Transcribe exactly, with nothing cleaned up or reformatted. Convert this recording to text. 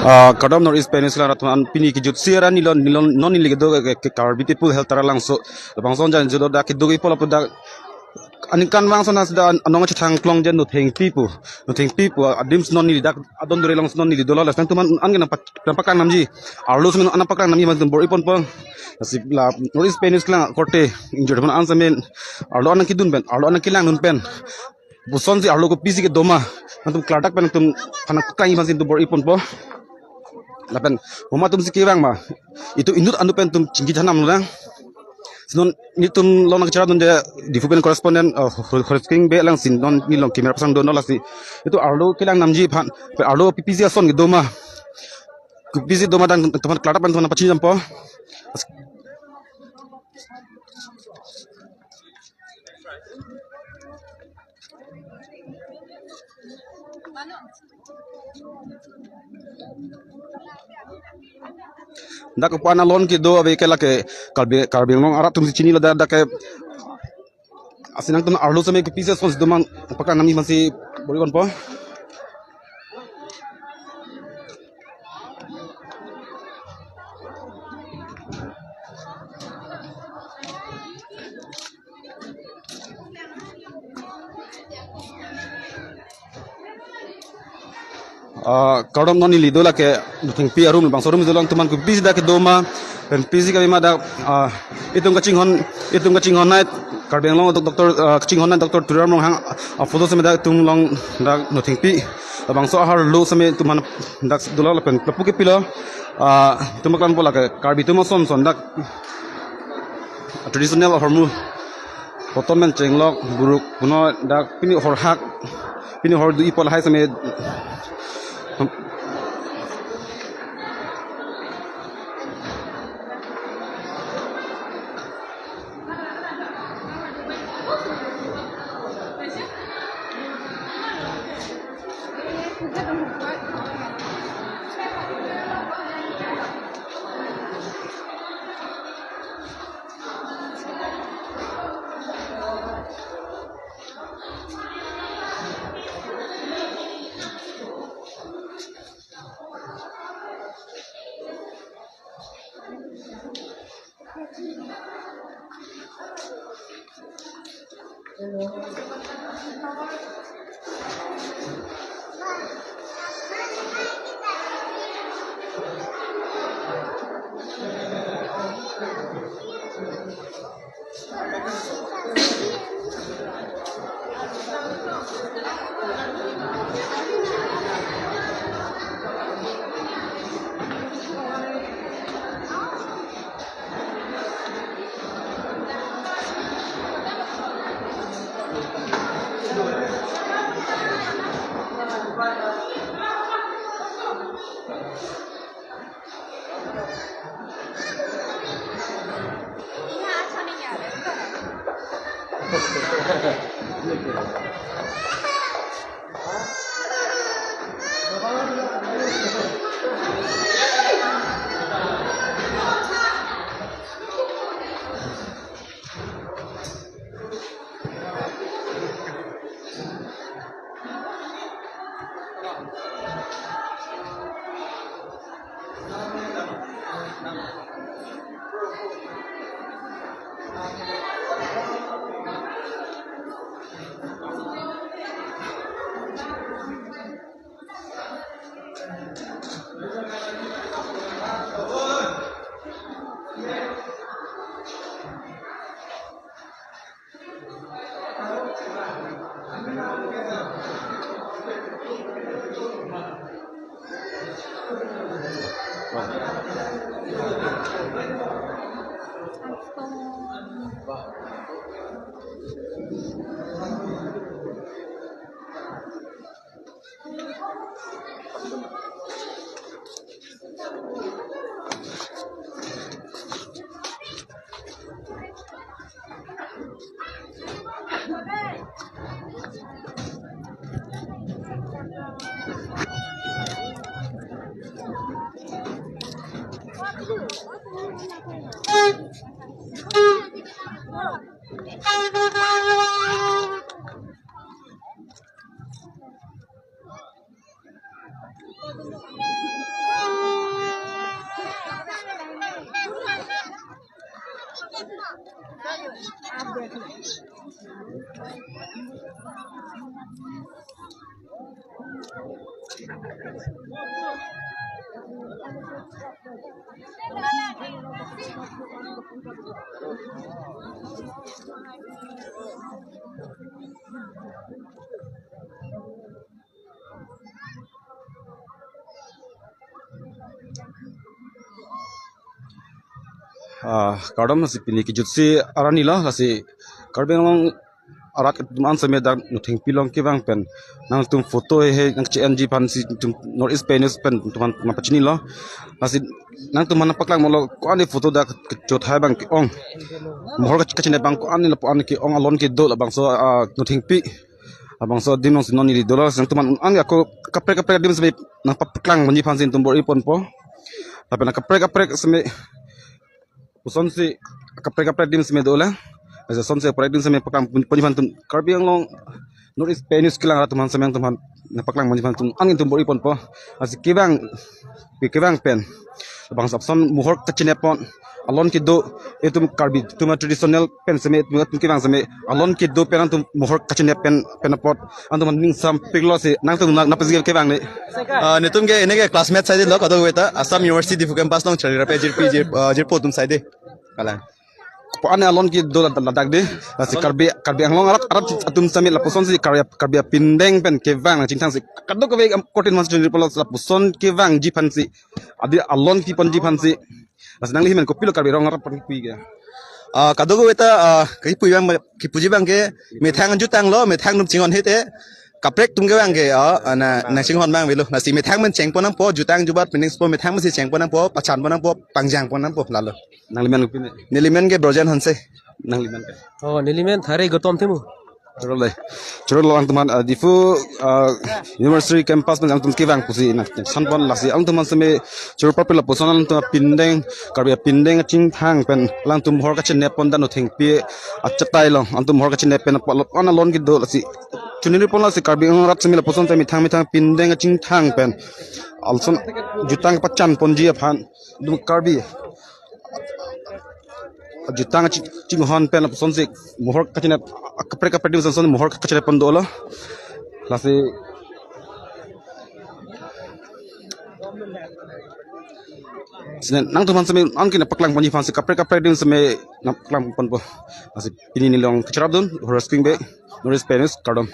Ah, kardom North East Peninsula arat aphan, pini kejut sera nilon nilon non neli kedo ke, ke Karbi People Health Taralangso. Labangso jan julo dak kedo ke polo dak aningkanvang ason hasi anong chethang klong jen Nothengpi pu. Nothengpi pu adim si non neli dak adon dure along si non neli dolo, lasi nangtum aphan an ke nangpak nangpaklang namji. Arlo si non nangpaklang namji amat nangtum bor-iponpo. Lasi la North East Peninsula korte ingjir aphan an sitame arlo an nangkedun pen, arlo an nangkelangdun pen, pusonsi arlo kopisi kedo ma, nangtum klardak pen nangtum aphan nangpaklang aphansi nangtum bor-iponpo. Lapen homa atum si kevang ma, itum inut anu pen itum chingki thanam lo nang. Si non nelitum along nangcheradunde Diphu pen correspondent, uh, Hor-, Horsing Bey alang si non neli along camera pasang dun, lasi itum arlo kelang namji aphan, arlo kopisi ason kedo ma, kopisi do ma dak nangtum aphan klardak pen nangtum aphan pachini dampo. Dak kopi-an alon kedo ave ke lake Karbi, Karbi Anglong arat atum si chinilo dak, dak ke. Lasi nangtum arlo sitame kopisi ason si do ma nangpaklang namji amatsi bor-iponpo. Ah, kardom, non neli do lake Nothengpi arum, bangso arum si dolang, nangtum aphan kopisi dak kedo ma, pen pisi kave ma dak, ah, itum kachinghon, itum kachinghon nai, Karbi Anglong dok-, doctor, ah, kachinghon nai Doctor Tuliram Ronghang aphoto sitame dak itum along dak Nothengpi. Labangso aharlo sitame nangtum aphan dak dolo lapen lapu kepilo, ah, nangtum paklang po lake Karbi atum ason son dak traditional ahormu, koton pen chenglok, buruk, puno dak pini horhak, pini hor do-ipo lahai sitame. Ah, kardom, lasi pini kejutsi arni lo, lasi Karbi Anglong arat atum an seme dak Nothengpi along kevang pen nangtum photo he he nang che-enji aphansi itum North East Pioneers pen itum aphan nangpachinilo. Lasi nangtum aphan nangpaklang molo ko-an photo dak kechot hai abang ke-ong, mohor kach-, kachinep abang ko-an lapu-an ke-ong alon kedo labangso, ah, Nothengpi abangso adim alongsi non neli dolo. Lasi nangtum aphan un-an ako kaprek kaprek adim seme nangpaklang ponji aphansi itum bor-i ponpo. Lapen kaprek kaprek seme pusonsi kaprek kaprek adim seme dolang. Lasi lasonsi kaprek adim seme paklang pon-, ponji aphan itum Karbi Anglong North East Pioneers kelang arat atum aphan seme nangtum aphan nangpaklang ponji aphan itum an itum bor-i ponpo. Lasi kevang, kevang pen labangso ason mohor kachinep pon alon kedo, itum Karbi atum traditional pen seme itum kevang seme alon kedo pen nangtum mohor kachinep pen, pen apot nangtum aphan ning sampiklo, lasi nangtum na, nangpisi kevang ne. Ah, netum ke, ne ke classmate saide lo, kadokave ta Assam University Diphu campus along charli rape jirpi jir, ah, jirpo atum saide. Kalang. Ko-an alon kedo la, la, ladak de. Lasi Karbi, Karbi Anglong arat, arat atum seme lapusonsi Karbi, Karbi apindeng pen kevang nangchingthangsi kadokave am kotin mas chunri pulo lapuson kevangji aphansi, adi alon keponji aphansi. Lasi nangli amen kopilo Karbi Anglong arat aphan kipu ke? Ah, kadokave ta, ah, kipu abang, kipuji abang ke methang jutang lo, methang atum chinghon hete kaprek atum kevang ke, ah, ana nangchinghon abang avelo. Lasi methang amen cheng pon nangpo, jutang jubat pindeng spo methang amen si cheng pon nangpo, pachan pon nangpo, pangjang pon nangpo, lalo. Nangli amen kopine? Neli amen ke Brojen Hanse. Nangli amen ke? Oh, neli amen Thare Gautam Timung. Chorolo. Chorolo, nangtum aphan, ah, Diphu, ah, University campus pen nangtum kevang pusi nangchan pon, lasi nangtum aphan seme choro parpilo lapuson nangtum apindeng, Karbi apindeng kachingthang pen nangtum mohor kachinep pon dak Nothengpi achatai along nangtum mohor kachinep pen apot lo-an alon kedo, lasi chunri pon, lasi Karbi Anglong arat seme lapuson seme methang methang apindeng kachingthang pen lason jutang pachan ponji aphan itum Karbi jutang chi-, chinghon pen lapusonsi mohor kachinep, kaprek kaprek adim ason mohor kachinep pon dolo. Lasi sene nangtum aphan seme an ke nangpaklang ponji aphansi kaprek kaprek adim seme nangpaklang ponpo. Lasi pini neli along kacharap dun, Horas Kingbe, North East Pioneers, kardom.